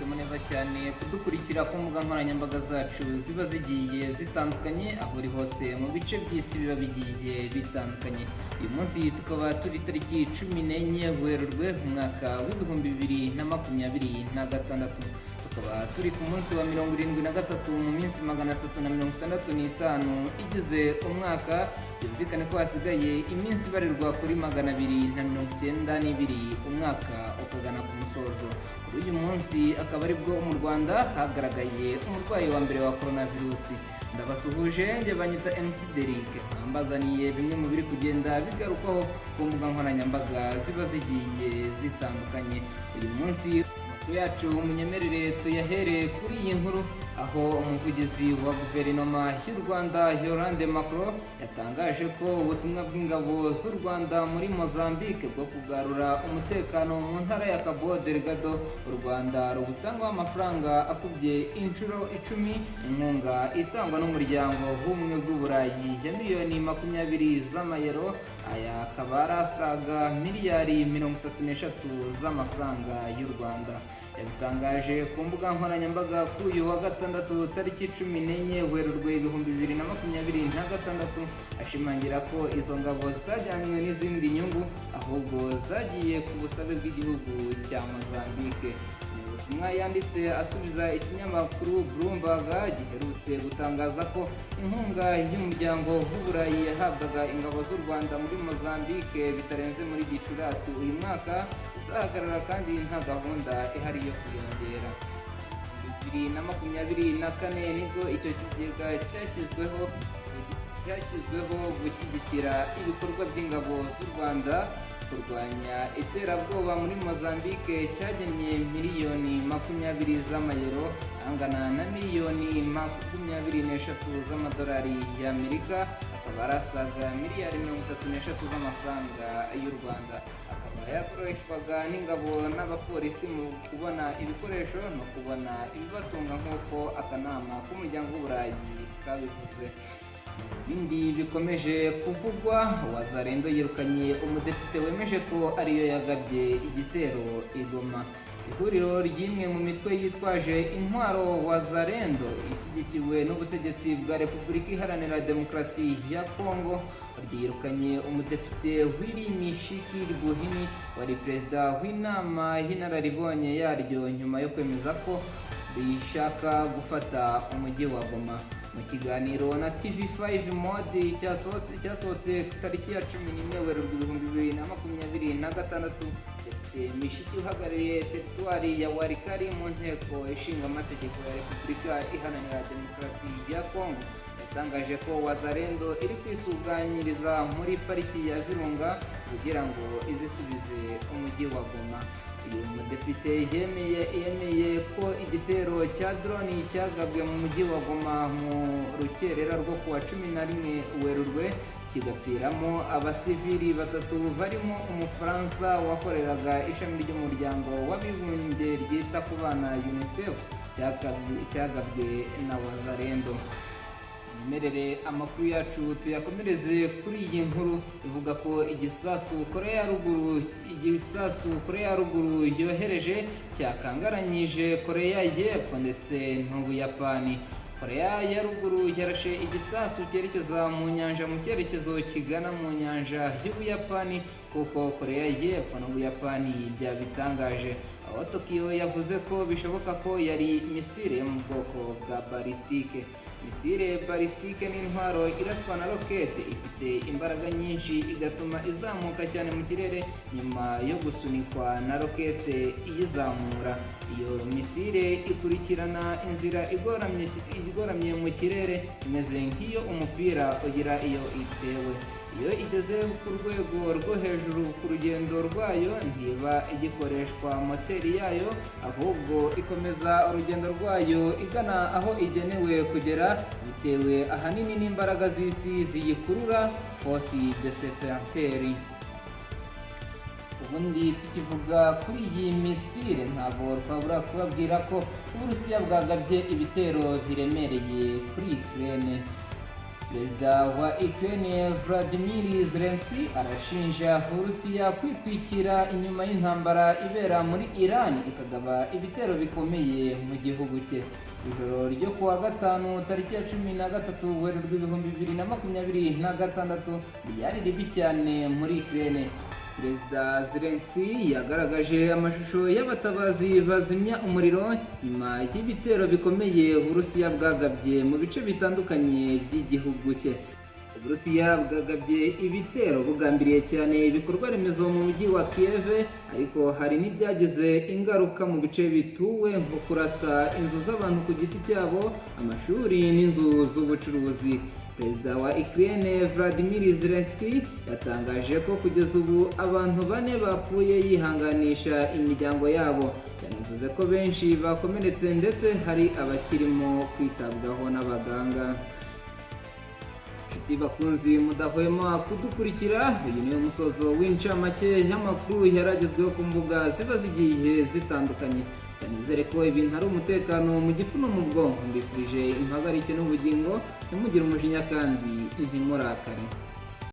Mwahisemo neza cyane kudukurikira ku mbuga nkoranyambaga zacu ziba zigiye zitandukanye, aho uri hose mu bice by'isi biba bigiye bitandukanye. Uyu munsi tukaba turi tariki 14 Werurwe, umwaka w'2026, tukaba turi ku munsi wa 73 mu minsi 365 igize umwaka. Byumvikane ko hasigaye iminsi ibarirwa kuri 292 umwaka ukagana ku musozo. Kuri uyu munsi akaba aribwo mu Rwanda hagaragaye umurwayi wa mbere wa coronavirus. Ndabasuhuje, njye banyita MC Derrick, mbazaniye bimwe mu biri kugenda bigarukwaho ku mbuga nkoranyambaga ziba zigiye zitandukanye. Uyu munsi amakuru yacu munyemerere tuyahere kuri iyi nkuru, aho umuvugizi wa Guverinoma y'u Rwanda, Yolande Makolo, yatangaje ko ubutumwa bw'ingabo z'u Rwanda muri Mozambique bwo kugarura umutekano mu ntara ya Cabo Delgado, u Rwanda rubutangaho amafaranga akubye inshuro 10 inkunga itangwa n'Umuryango w'Ubumwe bw'Uburayi ya miliyoni 20 z'amayero. Aya akaba ari asaga miliyari 33 z'amafaranga y'u Rwanda. Yabitangaje ku mbuga nkoranyambaga kuri uyu wa gatandatu, tariki 14 Werurwe 2026, ashimangira ko izo ngabo zitajyanywe n'izindi nyungu, ahubwo zagiye ku busabe bw'igihugu cya Mozambique. Ni ubutumwa yanditse asubiza ikinyamakuru Bloomberg giherutse gutangaza ko inkunga y'Umuryango w'Uburayi yahabwaga ingabo z'u Rwanda muri Mozambique bitarenze muri Gicurasi uyu mwaka izahagarara, kandi nta gahunda ihari yo kuyongera. 2024 nibwo icyo kigega cyashyizweho gushyigikira ibikorwa by'ingabo z'u Rwanda kurwanya iterabwoba muri Mozambique. Cyagennye miliyoni 20 z'amayero, angana na miliyoni 23 z'amadolari y'Amerika, akaba arasaga miliyari 33 z'amafaranga y'u Rwanda. Akaba yakoreshwaga n'ingabo n'abapolisi mu kubona ibikoresho no kubona ibibatunga, nk'uko akanama k'Umuryango w'Uburayi kabivuze. Bindi bikomeje kuvugwa, Wazalendo yirukanye umudepite wemeje ko ariyo yagabye igitero i Goma. Ihuriro ry'imwe mu mitwe yitwaje intwaro, Wazalendo, ishyigikiwe n'ubutegetsi bwa Repubulika Iharanira Demokarasi ya Kongo, ryirukanye umudepite Willy Mishiki Rwuhini, wari perezida w'inama y'inararibonye yaryo, nyuma yo kwemeza ko rishaka gufata umujyi wa Goma. Mu kiganiro na TV5 Monde cyasohotse ku tariki ya 11 Werurwe 2026, Depite Mishiki, uhagarariye teritwari ya Walikale mu Nteko Ishinga Amategeko ya Repubulika Iharanira Demokarasi ya Kongo, yatangaje ko Wazalendo iri kwisuganyiriza muri Pariki ya Virunga kugira ngo izisubize umujyi wa Goma. Uyu mudepite yemeye ko igitero cya drone cyagabwe mu mujyi wa Goma mu rukerera rwo kuwa 11 Werurwe, kigapfiramo abasivili batatu barimo Umufaransa wakoreraga ishami ry'Umuryango w'Abibumbye ryita ku bana, UNICEF, cyagabwe na Wazalendo. Nyemerere amakuru yacu tuyakomereze kuri iyi nkuru ivuga ko igisasu Korea ya Ruguru yohereje cyakangaranyije Korea y'Epfo ndetse n'Ubuyapani. Korea ya Ruguru yarashe igisasu cyerekeza mu nyanja, mu cyerekezo kigana mu nyanja y'Ubuyapani, kuko Korea y'Epfo n'Ubuyapani byabitangaje, aho Tokiyo yavuze ko bishoboka ko yari misile yo mu bwoko bwa balisitike. Misile balisitike ni intwaro iraswa na rokete ifite imbaraga nyinshi, igatuma izamuka cyane mu kirere nyuma yo gusunikwa na rokete iyizamura. Iyo misile ikurikirana inzira igoramye mu kirere, imeze nk'iyo umupira ugira iyo itewe. Iyo igeze ku rwego rwo hejuru ku rugendo rwayo, ntiba igikoreshwa moteri yayo, ahubwo ikomeza urugendo rwayo igana aho igenewe kugera, bitewe ahanini n'imbaraga z'isi ziyikurura, force de serpenteur. Ubundi tukivuga kuri iyi misile, ntabwo twabura kubabwira ko Uburusiya bwagabye ibitero biremereye kuri Ukraine. Perezida wa Ukraine Vladimir Zelensky arashinja Uburusiya kwitwikira inyuma y'intambara ibera muri Iran, ikagaba ibitero bikomeye mu gihugu cye. Ijoro ryo kuwa gatanu, tariki ya 13 Werurwe 2026, ryari ribi cyane muri Ukraine. Perezida Zelensky yagaragaje amashusho y'abatabazi bazimya umuriro nyuma y'ibitero bikomeye Uburusiya bwagabye mu bice bitandukanye by'igihugu cye. Uburusiya bwagabye ibitero bugambiriye cyane ibikorwa remezo mu mujyi wa Kiev, ariko hari n'ibyagize ingaruka mu bice bituwe, nko kurasa inzu z'abantu ku giti cyabo, amashuri n'inzu z'ubucuruzi. Perezida wa Ukraine Vladimir Zelensky yatangaje ko kugeza ubu abantu bane bapfuye, yihanganisha imiryango yabo. Yanavuze ko benshi bakomeretse, ndetse hari abakirimo kwitabwaho n'abaganga. Inshuti bakunzi mudahwema kudukurikira, uyu niwo musozo w'incamake y'amakuru yaragezweho ku mbuga ziba zigiye zitandukanye. Nizere ko ibintu ari umutekano mu gifu no mu bwonko. Mbifurije impagarike n'ubugingo. Ntimugire umujinya kandi ntimurakare.